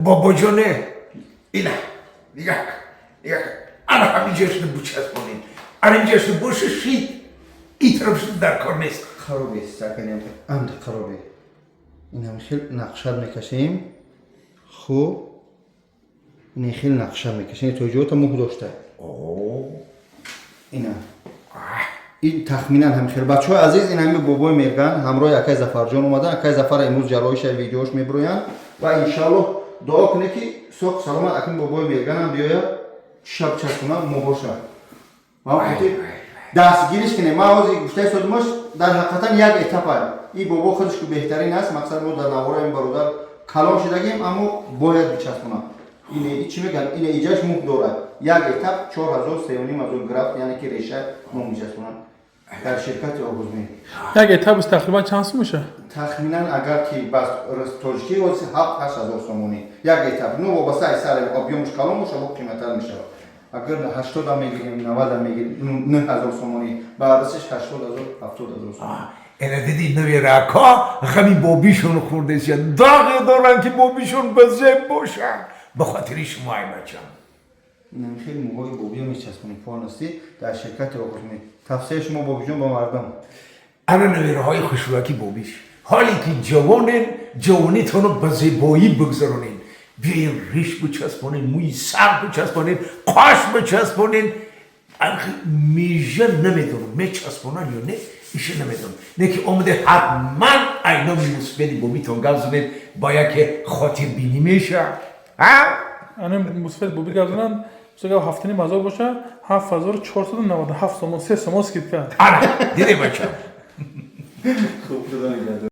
Бобоҷоне, ина нигоҳ, нигоҳ, ана ҳаминҷояшро бучаспонед, ана инҷояшро боша шид, ин тарафш дар кор нест. Харобе саканем, анд харобе. Инам хел нақша мекашем. Хуб, ин хел нақша мекашем, то ҷота мӯ дошта. Ина ин тахминан ҳам хел. Бачаҳои азиз, ин ҳами бобои Мерган ҳамроҳи акай Зафарҷон омадан. Акай Зафара имрӯз ҷарроҳиша, видеош мебироянд ва иншааллоҳ дуо кунед, ки соқ саломат акин бобои Мерганам биёяд, шаб часпона муҳоша. Дастгириш кунем. Ман ҳозир гуфтаи содимош, дар ҳақиқатан як этапа и бобо худаш ки беҳтарин аст. Мақсад, мо дар навораи ин бародар калон шудагем, аммо бояд бичаспонам. Ине чӣ мегӯянд, ине иҷаш муҳ дорад. Як этап 4000, 3500 графт, яъне ки реша мо мечаспонам дар ширкати Оғузмин. Як этапш тақрибан чанд сум меша? Тахминан, агар ки бас тоҷикӣ, ҳозир 7-8 ҳазор сомонӣ як этап. Ну, вобаста аз сари объёмаш калон боша, бо қиматтар мешавад. Агар 80-а мегирем, 90-а мегирем, 9000 сомонӣ, ба расиш 80 000, 70 000 сомонӣ. Ина диди, навирака ғами бобишон хӯрдесиян, доғе доранд, ки бобишон ба зеб боша. Ба хотири шумо, ай бачам. Инам хеле муҳои бобиё мечаспонем полностью дар ширкати Оғузмин. Тавсияи шумо, бобиҷон, ба мардум? Ана навираҳои хушрӯяки бобиш, ҳоле ки ҷавонен, ҷавонитонро ба зебоӣ бигзаронен. Биёен, риш бичаспонен, мӯи сар бичаспонен, қош бичаспонен. Межа намедонам, мечаспонан ё не, иша намедонам, не ки омаде, ҳатман айноми мусбеди бобитон гап занед, ба яке хотирбинӣ меша. Ана мусфед боби гап зананд, мисол, 7500 боша, 7497 сомон, 3 сомон скидка. Ана диде, бачам. Хуб, худо нигаҳдор.